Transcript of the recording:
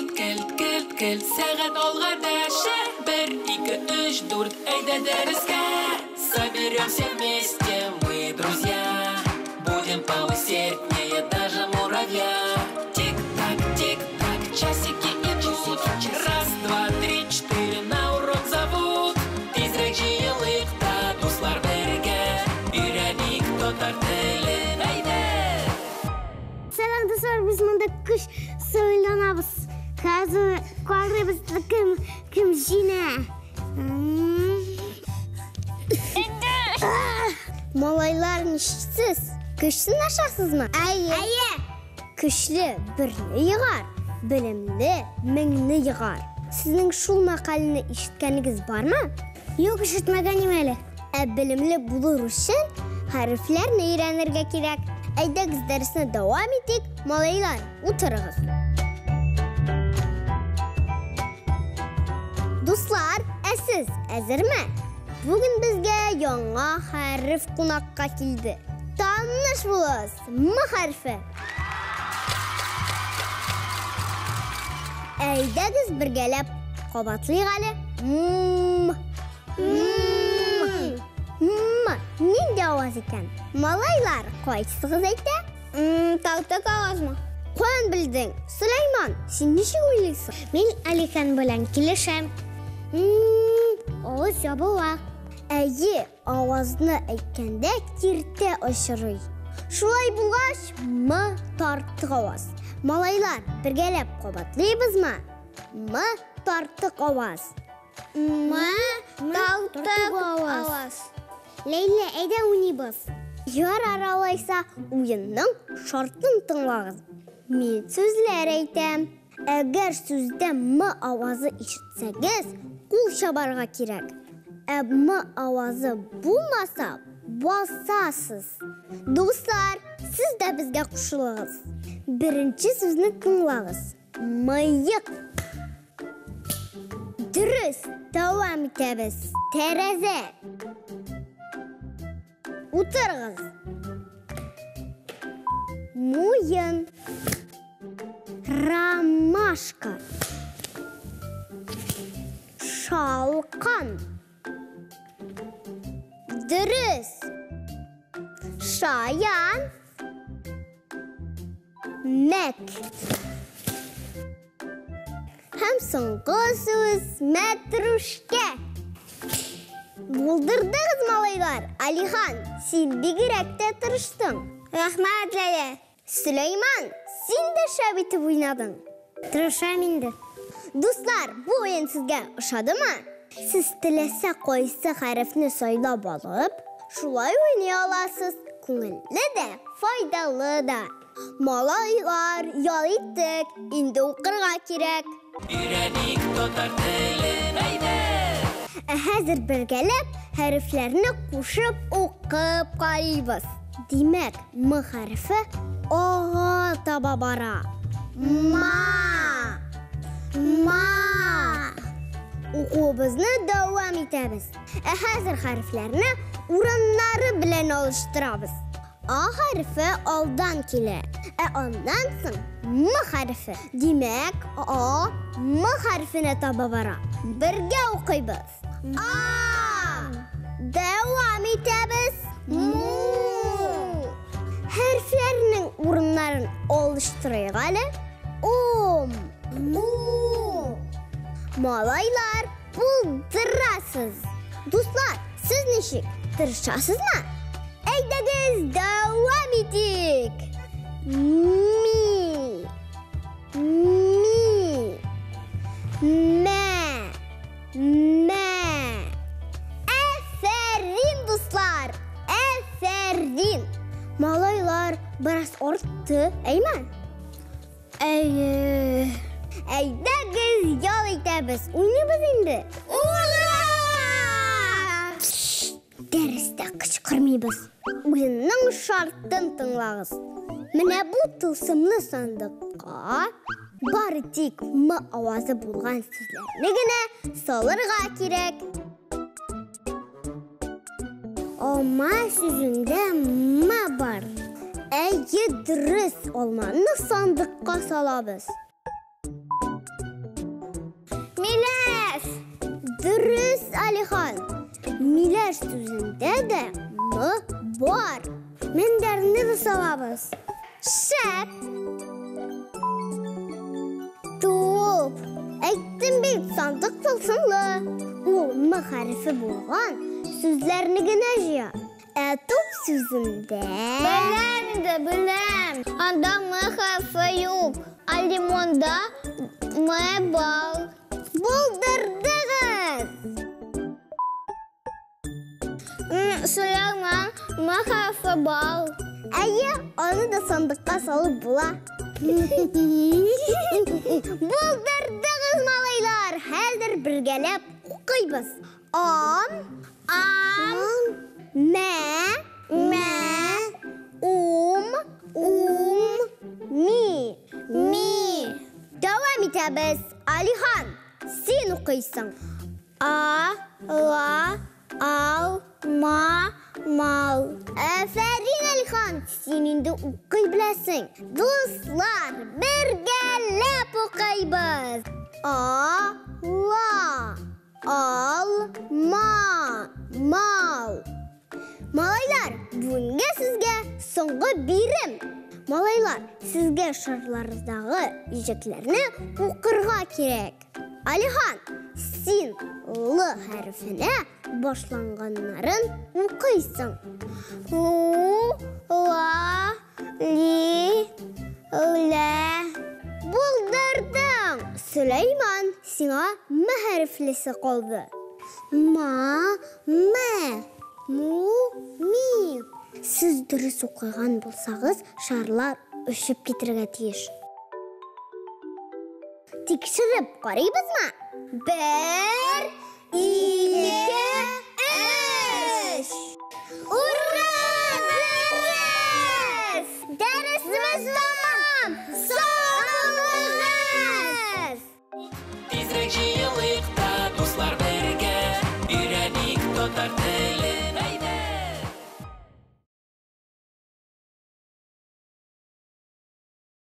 Келт, келт, келт, келт, сәгать алга дәшә. Бер, ике, өч, дүрт, әйдә дәрескә. Соберемся вместе, мы друзья. Будем поусерднее даже муравья. Тик-так, тик-так, часики идут. Раз, два, три, четыре, на урок зовут. Тизрәк җыелыйк та, дуслар бергә. Өйрәник татар телен, әйдә! Сәлам, дуслар, без монда көч сайланабыз. Хәзер карыйбыз, кем кем җиңә. Малайлар, ничексез? Көч сынашасызмы? Әйе. Әйе. Көчле берне егар, белемле меңне егар. Сезнең шул мәкальне ишеткәнегез бармы? Юк, ишетмәгәнем әле. Ә белемле булыр өчен хәрефләрне өйрәнергә кирәк. Әйдәгез дәресне дәвам итик, малайлар, утырыгыз. Дуслар, ә сез әзерме? Бүген безгә яңа хәреф кунакка килде. Таныш булыгыз, М хәрефе. Әйдәгез бергәләп кабатлыйк әле. М. М. М. Нинди аваз икән? Малайлар, кайсыгыз әйтә? Тартык авазмы? Каян белдең? Сөләйман, син ничек уйлыйсың? Мин Алихан белән килешәм. Авыз ябыла. Әйе, авазны әйткәндә киртә очрый. Шулай булгач, М тартык аваз. Малайлар, бергәләп кабатлыйбызмы? М тартык аваз. М тартык аваз. Ләйлә, әйдә уйныйбыз. Ярар алайса, уенның шартын тыңлагыз. Мин сүзләр әйтәм. Әгәр сүздә М авазы ишетсәгез, кул чабарга кирәк. Ә М авазы булмаса, басасыз. Дуслар, сез дә безгә кушылыгыз. Беренче сүзне тыңлагыз. Мыек. Дөрес, дәвам итәбез. Тәрәзә. Утырыгыз. Муен. Ромашка. Шалкан. Дөрес. Шаян. Мәк. Һәм соңгы сүз мәтрүшкә. Булдырдыгыз, малайлар. Алихан, син бигрәк тә тырыштың. Рәхмәт, Ләлә. Сөләйман, син дә шәп итеп уйнадың. Тырышам инде. Дуслар, бу уен сезгә ошадымы? Сез теләсә кайсы хәрефне сайлап алып, шулай уйный аласыз. Күңелле дә, файдалы да. Малайлар, ял иттек, инде укырга кирәк. Өйрәник татар телен, әйдә! Ә хәзер бергәләп хәрефләрне кушып укып карыйбыз. Димәк, М хәрефе Ага таба бара. Ма! Ма! Укуыбызны дәвам итәбез. Ә хәзер хәрефләрне урыннары белән алыштырабыз. А хәрефе алдан килә, ә аннан соң М хәрефе. Димәк, А М хәрефенә таба бара. Бергә укыйбыз. А! Дәвам итәбез. Му! Хәрефләрнең урыннарын алыштырыйк әле. Ом! Му! Малайлар, Булдырасыз! Дуслар, сез ничек? Тырышасызмы? Әйдәгез, дәвам итик! Ми. Ми. Мә. Мә. Әфәрин, дуслар! Әфәрин! Малайлар бераз артты, әйме? Әйе. Әйдәгез, ял итәбез. Уйныйбыз инде. Ура! Дәрестә кычкырмыйбыз. Уенның шартын тыңлагыз. Менә бу тылсымлы сандыкка бары тик М авазы булган сүзләрне генә салырга кирәк. Алма сүзендә м бар. Әйе, дөрес, алманы сандыкка салабыз. Дөрес, Алихан. Миләш сүзендә дә М бар. Мендәрне дә салабыз. Шәп! Туп! Әйттем бит, сандык тылсымлы. Ул М хәрефе булган сүзләрне генә җыя. Ә туп сүзендә... Беләм инде, беләм. Анда М хәрефе юк. Ә лимонда М бар. Булдырдыгыз! Сөләйман, М хәрефе бар. Әйе, аны да сандыкка салып була. Булдырдыгыз, малайлар! Хәзер бергәләп укыйбыз. Ам, ам, мә, мә, ум, ум, ми, ми. Дәвам итәбез. Алихан, син укыйсың. А, ла, ал, ма, мал. Афәрин, Алихан, син инде укый беләсең. Дуслар, бергәләп укыйбыз. А, ла, ал, ма, мал. Малайлар, бүгенге сезгә соңгы бирем. Малайлар, сезгә шарлардагы иҗекләрне укырга кирәк. Алихан, син Л хәрефенә башланганнарын укыйсың. Лу, ла, ли, лә. Булдырдың! Сөләйман, сиңа М хәрефлесе калды. Ма, мә, му, ми. Сез дөрес укыган булсагыз, шарлар очып китергә тиеш. Тикшереп карыйбызмы? Бер,